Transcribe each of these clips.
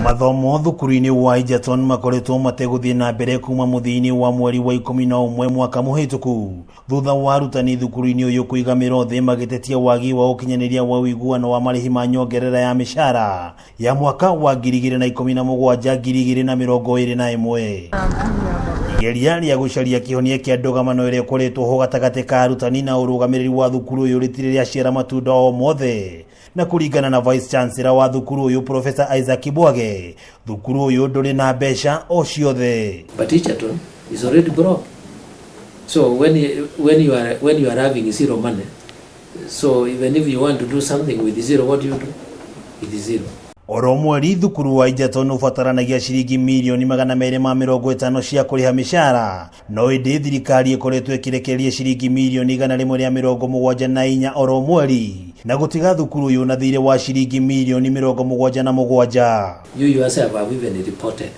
Mathomo thukuru-inĩ wa Egerton makoretwo mategũthiĩ na mbere kuma mũthia-inĩ wa mweri wa 11 mwaka mũhĩtũku, thutha wa arutani thukuru-inĩ ũyũ kũiga mĩro thĩ magĩtetia wagi wa ũkinyanĩria wa ũiguano wa marĩhi ma nyongerera ya mĩcara ya mwaka wa 2017 2021. Igeria rĩa gũcaria kĩhonia kĩa ndũgamano ĩrĩa ĩkoretwo ho gatagatĩ ka arutani na ũrũgamĩrĩri wa thukuru ũyũ rĩtirĩ rĩaciara matunda o mothe. Na kũringana na Vice Chancellor wa thukuru ũyũ Professor Isaac Kibwage, thukuru ũyũ ndũrĩ na mbeca o ciothe. But Egerton is already broke. So when you are having zero money, so even if you want to do something with zero, what do you do? It is zero. Oro mweri thukuru wa Egerton ũbataranagia ciringi mirioni 250 cia kũrĩha mĩcara, no ĩndĩ thirikari ĩkoretwo ĩkĩrekereria ciringi mirioni 174 oro mweri na gũtiga thukuru ũyũ na thirĩ wa ciringi mirioni 77. You yourself have even reported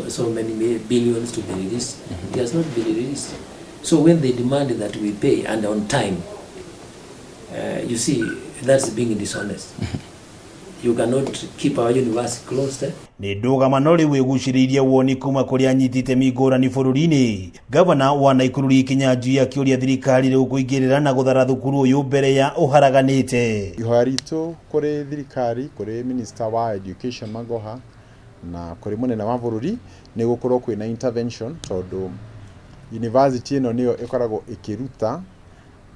so many billions to be released. It has not been released. So when they demand that we pay and on time, you see, that's being dishonest. You cannot keep our university closed. Eh? Nĩ ndũgamano rĩu ĩgucĩrĩirie woni kuma kũrĩ anyiti itemi ngũrani bũrũri-inĩ. Gavana wa Naikuru Lee Kinyanjui akĩũria thirikari rĩu kũingĩrĩra na gũthara thukuru ũyũ mbere ya ũharaganĩte. Ihoya ritũ kũrĩ thirikari, kũrĩ minister wa education Magoha na kũrĩ mũnene wa bũrũri nĩ gũkorwo kwĩna intervention, tondũ university ĩno nĩyo ĩkoragwo ĩkĩruta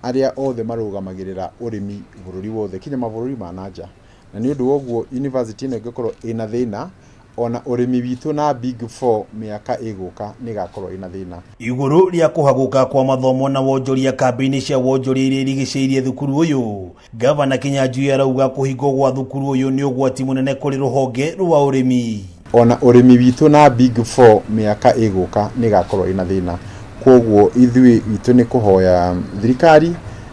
arĩa othe marũgamagĩrĩra ũrĩmi bũrũri wothe kinya mabũrũri ma nanja, na nĩ ũndũ wa ũguo university ĩno ĩngĩkorwo ĩna thĩna, ona ũrĩmi witũ na Big Four mĩaka ĩgũka nĩ ĩgakorwo ĩna thĩna. Igũrũ rĩa kũhagũka kwa mathomo na wonjoria kambĩ-inĩ cia wonjoria iria irigicĩirie thukuru ũyũ, Gavana Kinyanjui arauga kũhingwo gwa thukuru ũyũ nĩ ũgwati mũnene kũrĩ rũhonge rwa ũrĩmi. Ona ũrĩmi witũ na Big Four mĩaka ĩgũka nĩ ĩgakorwo ĩna thĩna. Koguo ithuĩ witũ nĩ kũhoya thirikari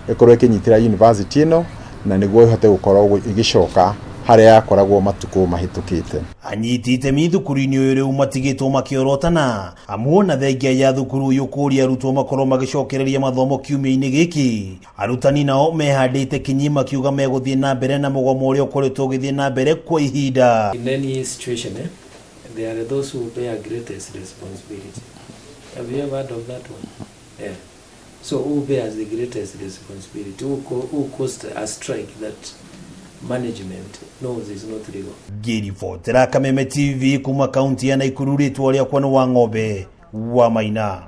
ĩkorwo ĩkĩnyitĩra university ĩno na nĩguo ĩhote gũkorwo ĩgĩcoka harĩa yakoragwo matukũ mahĩtũkĩte. Anyiti itemi thukuru-inĩ ũyũ rĩu matigĩtwo makĩorotana, amu ona thengia ya thukuru ũyũ kũria arutwo makorwo magĩcokereria mathomo kiumia-inĩ gĩkĩ, arutani nao mehandĩte kinyi makiuga megũthiĩ na mbere na mũgomo ũrĩa ũkoretwo ũgĩthiĩ na mbere kwa ihinda. In any situation, there are those who bear greatest responsibility. Have you ever heard of that one? Yeah. So who bears the greatest responsibility? Who caused a strike that management knows is not legal? Ngĩribotera Kameme TV kuma kaunti ya Naikuru, rĩtwa rĩakwa nĩ wa Ng'ombe wa Maina.